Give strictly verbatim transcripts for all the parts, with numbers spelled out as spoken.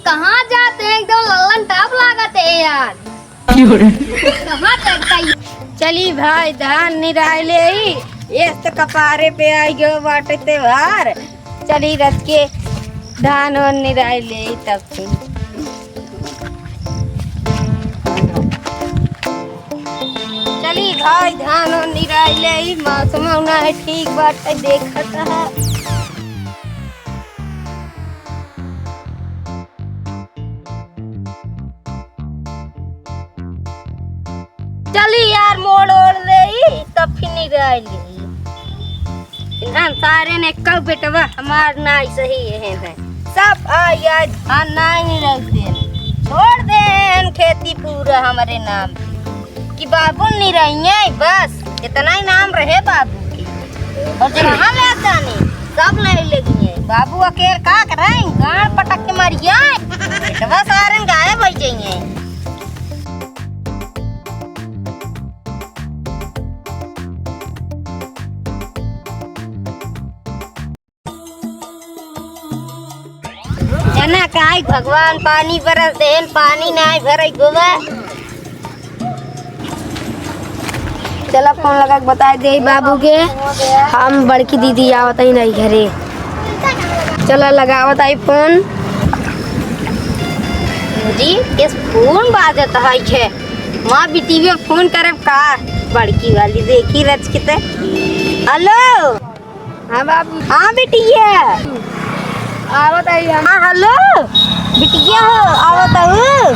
कहाँ जाते हैं, एकदम लल्लन टाप लागत है यार। कहाँ जाता है? चली भाई, धान निराई लेई, ये तो कपारे पे आई गयो बाटे त्योहार। चली रच के धान वान निराई लेई तब फिर। चली भाई, धान वान निराई लेई, मौसम ना है ठीक बाटे, देखत है। चली यार, मोड़ ओड़ लेई, तब फिर निराई लेई। इन्हन सारे ने कब बेटवा हमार नाई सही है, है। सब आई आज धान नाई निराई देन। छोड़ देन खेती पूरा हमरे नाम कि बाबू निराइये, बस इतना ही नाम रहे बाबू के। और जहाँ ले जाने, सब ले ले गए। बाबू अकेल का करे, गाड़ पटक के मर जाए। बेटवा सारे गायब हो जाइए। जना काई भगवान पानी बरस देन, पानी नाई भरई गोवा। चला फोन लगा के बताई देई बाबू के, हम बड़की दीदी आवत ही नहीं घरे। चला लगावत आई फोन। जी, इस फोन बाजत है छे। माँ बिटिया फोन करे का, बड़की वाली देखी रच के ते। हेलो। हाँ बाबू। हाँ बिटिया। आवत है हम। हाँ, हेलो। बिटिया हो, आवत हूँ।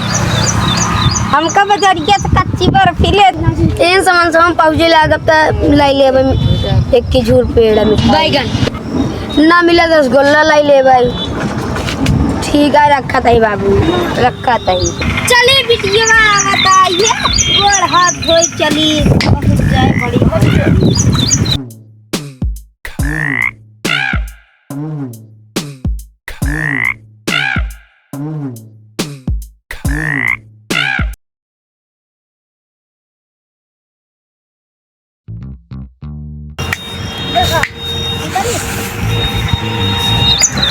हमका बजरिया से कच्ची बर्फी ले। इन सामान से हम पहुँचे लागब त लाई लेबे एक खिजूर पेड़ में। बैगन। ना मिला रसगुल्ला लाई लेबे। ठीक है, रखत ही बाबू, रखत ही। चली बिटिया, बताइए, गोड़ हाथ धोई चली, बहुत जय बड़ी बड़ी।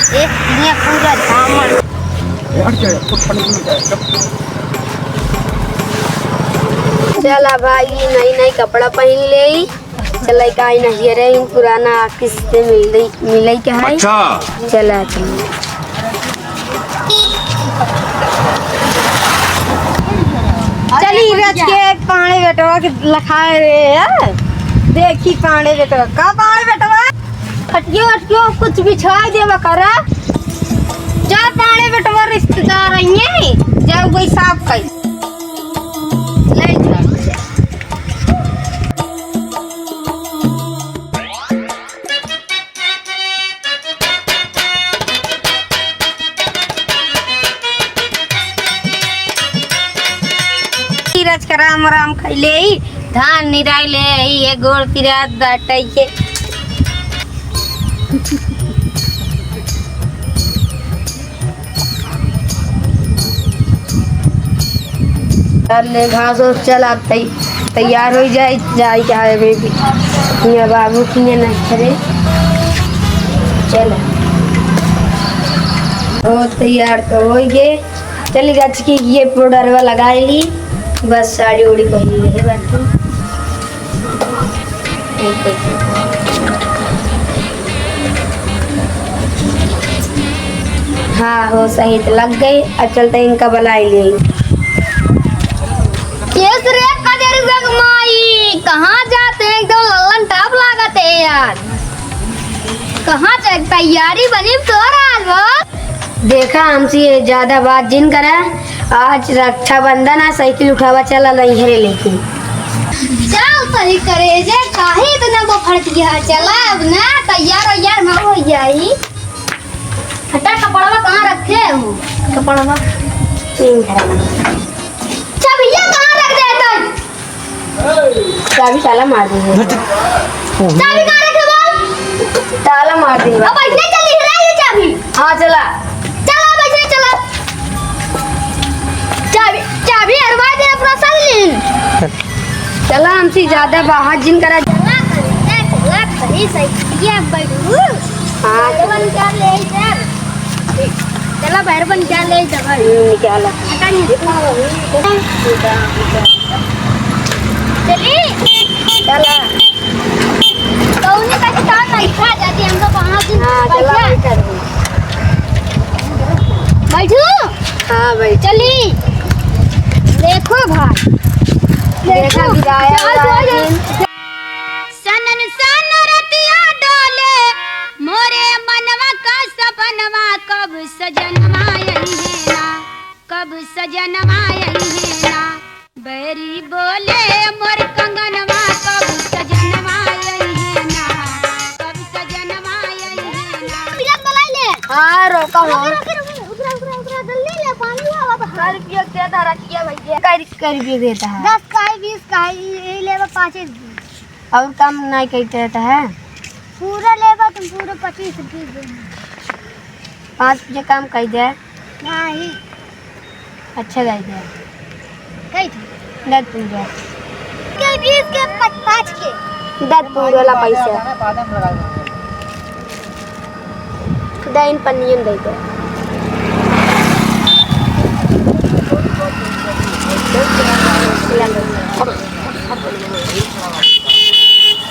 ए, ये पूरा धामन। चला भाई, नई नई कपड़ा पहिन लेई। चला, काई नहीं रे, पुराना ऑफिस से मिल रही, मिले क्या है? अच्छा। चला, चला। चली, रच के पाड़े बेटवा के लखाए रे, हैं? देखी पाड़े बेटवा, का पाड़े बेटवा? खटियो अटकियो कुछ बिछाई देवा करा। जा पाड़े बेटवा रिश्तेदार आइए, जा वही साफ कर। ले जा। रच के राम राम खैले ही, धान निराई ले ही, ये गोड़ पिरात बाटे के। चल ले घास ओस चल, आप तै-, तैयार हो जाए, जाए के आवे बेबी। हियाँ बाबू किने नहीं करे। चल। ओ, तैयार तो हो गए। चल, गच की ये पाउडरवा लगाए ली। बस साड़ी उड़ी पहन ले है बाकी। हाँ, हो सही तो लग गई। अब चलते इनका बुलाई ले। केस रे कजरी जग माई, कहाँ जाते हैं? एकदम लल्लन टाप लागत है यार। कहाँ से तैयारी बनी तो आज बस? देखा, हमसे ज्यादा बात जिन करा। आज रक्षाबंधन है, साइकिल उठावा चला नैहरे लेके। चल सही करे जे, काहे इतना वो फट गया? चला अब ना, तैयार वैयार ना हो जाई। हटा, कपड़वा कहाँ रखे हो? कपड़वा? तीन घर में। अच्छा भैया, कहाँ रख देता? चाबी ताला मार दी है। चाबी कहाँ रखे बोल? ताला मार दी है। अब ऐसे चली रही है चाबी। हाँ, चला। चला, अब ऐसे चला। चाबी, चाबी हरवा दे, अपना सब लीन। चला, हमसे ज्यादा बाहर जिन करा। चला, चला, चला, खड़ी साइकिलिया बैठू। हाँ। बंद कर ले इधर। चला, बाहर बन क्या ले चला। हम्म, निकाला। हटा नहीं। चली। चला। कौन का किसान नहीं खा जाती, हम तो वहाँ से हाँ, चला, बैठा। बैठा रहो। बैठू? हाँ, बैठ। चली। देखो भाई। देखा देखो। गिराया चल, हुआ चल, है। चल। सनन सन रतिया डोले, मोरे मनवा का सपनवा, कब सजनवा अइहे ना, कब सजनवा अइहे ना। बैरी बोले मोर कंगनवा, कब सजनवा अइहे ना, कब सजनवा अइहे ना। मिलन बुलाई ले। हाँ, रोका हो। रोके, रोके, रोके, उतरा, उतरा, उतरा, जल्दी ले, पानी हुआ, हुआ, हुआ। कर पियो, दे धारा किया भैया। कर, कर भी देता है। दस का है, बीस का है, ये, ये ले, पाँच ही। और काम नहीं करते रहता है? पूरा लेबा तुम, पूरा पच्चीस रुपये देना। पाँच बजे काम कर दे। नहीं। अच्छा कर दे। कही थी। दे तू दे। के बीस के पच-, पाँच के। दे तू वाला पैसा। दे इन पन्नियन दे दे।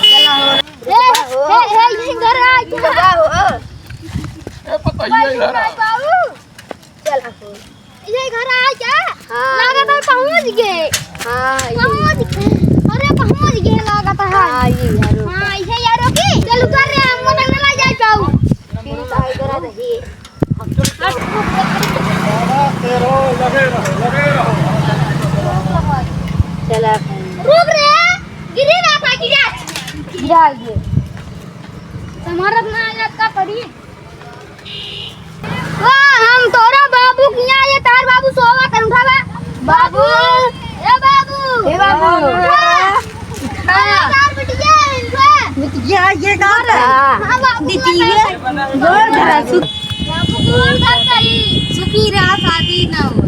चला हो। ए, ए, ए, ये घर आ गया। बाबा हो। ए, पता ही है घर आ। बाबू। चला हो। ये घर आ गया? हाँ। लागत है पहुँच गए। हाँ, ये। पहुँच गए। अरे, पहुँच गए लागत है। हाँ, ये घर हो। हाँ, ये यारों की। चल उतर रे, हम मदन ला जाए जाऊ। फिर तो इधर आ रही। चला। रुक रे, गिरी ना था, गिरा। गिरा ये। हमारा ना याद का पड़ी। ओ, हम तोरा बाबू किया, ये तार बाबू सोवा कर उठावा। बाबू, ए बाबू। ए बाबू। उठा। हाँ। तार बिटिया, उठा। बिटिया, ये का है? हाँ, बाबू, बिटिया। गोर धरा, सु- बाबू, गोर धरा, सही। सुखी रहा, शादी ना हो।